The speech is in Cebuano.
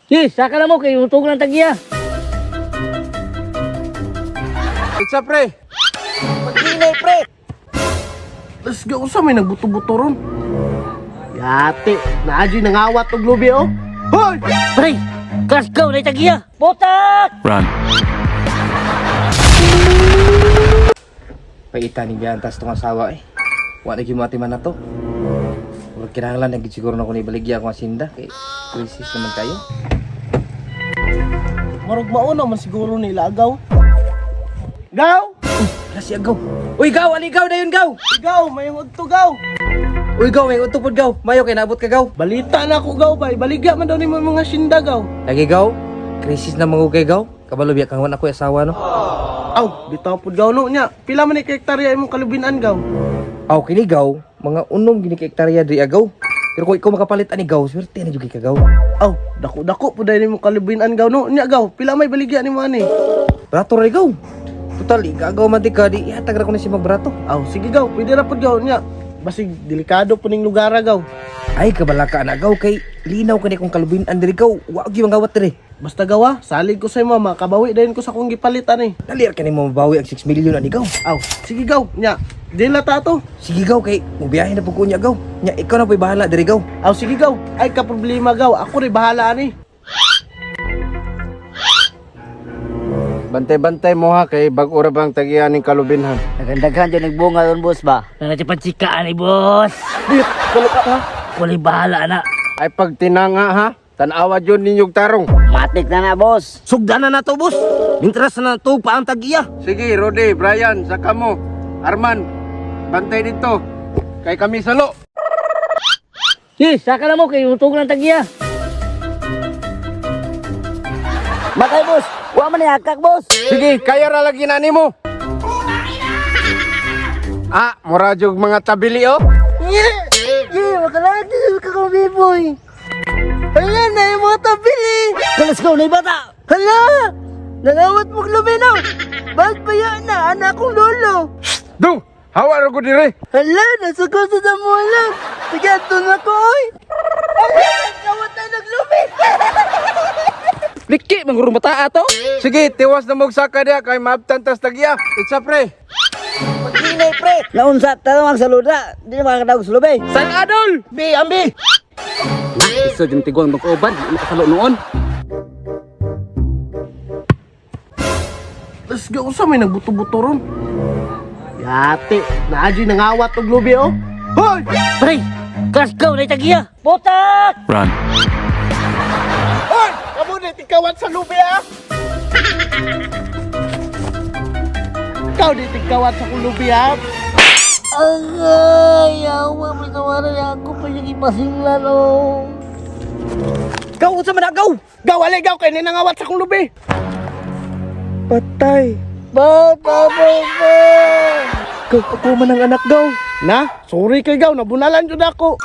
Yes, saka na mo kay utog lang tagiya. Itsa pre. Paghinay pre. Let's go sa may nagbuto-buto ron. Yate, naadyo'y nangawat og lubi oh. Hoy! Pre, let's go na tagiya. Botak! Run. Paita ni biyantas tong asawa eh. Wa na gyud man na to. Murag kinahanglan na gyud siguro na ko ni baligya akong asinda kay crisis naman kayo. Marag mauna man siguro ni Ilagaw. Gaw! Wala si Agaw. Uy gaw, aligaw dayon gaw. Gaw, mayong udto gaw. Uy gaw, may udto pod gaw. Mayo kay naabot ka gaw. Balita na ako gaw bay, baligya man daw nimo mga sinda gaw. Lagi gaw, crisis na mangugay gaw. Kabalo biya kang ako asawa no. Aw, bitaw pud gaw no nya. Pila man ni ka hektarya imong kalubinan gaw? Aw kini gaw, mga unom gini ka hektarya diri agaw. Pero kung ikaw makapalit ani gaw, swerte na jud kay ka gaw. Aw, dako-dako pud dahil imong kalubinan gaw no. Nya gaw, pila may baligya nimo ani? Brato ra gaw. Total, igagaw man di ka, di ihatag ra ko na si magbrato. Aw, sige gaw, pwede ra pud gaw nya. Basig delikado po ning lugar gaw. Ay, kabalaka na gaw kay linaw kani kong kalubinan diri gaw. Wa gyud mangawat diri. Basta gawa, salig ko sa imo, makabawi dayon ko sa akong gipalit ani. Dali ra kani mo mabawi ang 6 million ani gaw. Aw, sige gaw, nya. Dila ta to. Sige gaw kay mubiyahe na pud ko niya gaw. Nya ikaw na po'y bahala diri gaw. Aw, sige gaw. Ay ka problema gaw, ako rin bahala ani. Bantay-bantay mo ha kay bag-o ra bang tagian ning kalubinhan. Nagandaghan dyan nagbunga ron boss ba? Nanatipansikaan ni boss. ha. Kulay bahala na. Ay pag tinanga ha, tan-awa jud ninyog tarong. Matik na na boss. Sugdan na nato, boss. Mintras na nato pa ang tagiya. Sige, Rode, Brian, saka mo. Arman, bantay dito. Kay kami salo. Yes, saka na mo kay utog lang tagiya. Matay boss. Wa man ni hakak boss. Sige, kaya ra lagi na nimo. Ah, mura jug mga tabili oh. Yeah, makalagi ka kong boy. Hala na yung mga tabili. Let's go na bata. Hala! Nangawat mong lumino. Bakit pa yan na anak kong lolo? Dung, hawa ra ko dire. Hala, nasa ko sa damulag. Sige, ato na ko, oy. Hala, nangawat na naglumi. Liki mangurong bata ato. Sige, tiwas na mog saka diha kay maabtan tas tagiya. Itsa pre. Paghinay pre. Naunsa tanong ang saluda. Di na makakadaog sa lubi. San adol. Bi, ambi. Isa dyan tiguang mag-uban, makasalo noon. Let's go sa may nagbuto-buto ron. Yate, naadyo'y nangawat og lubi oh. Hoy! Pre, let's go na tagiya. Botak! Run. Hoy! Kamo na tigkawat sa lubi ah. Ikaw di tigkawat sa kong lubi ah. Agay, awa mo tawaran ako pa yung ipasinglan oh. Gaw unsa man agaw? Gaw, alay gaw, kay nangawat sa kong lubi. Patay. Bata ba ba? Gaw ako man ang anak gaw. Na, sorry kay gaw, nabunalan jud ako.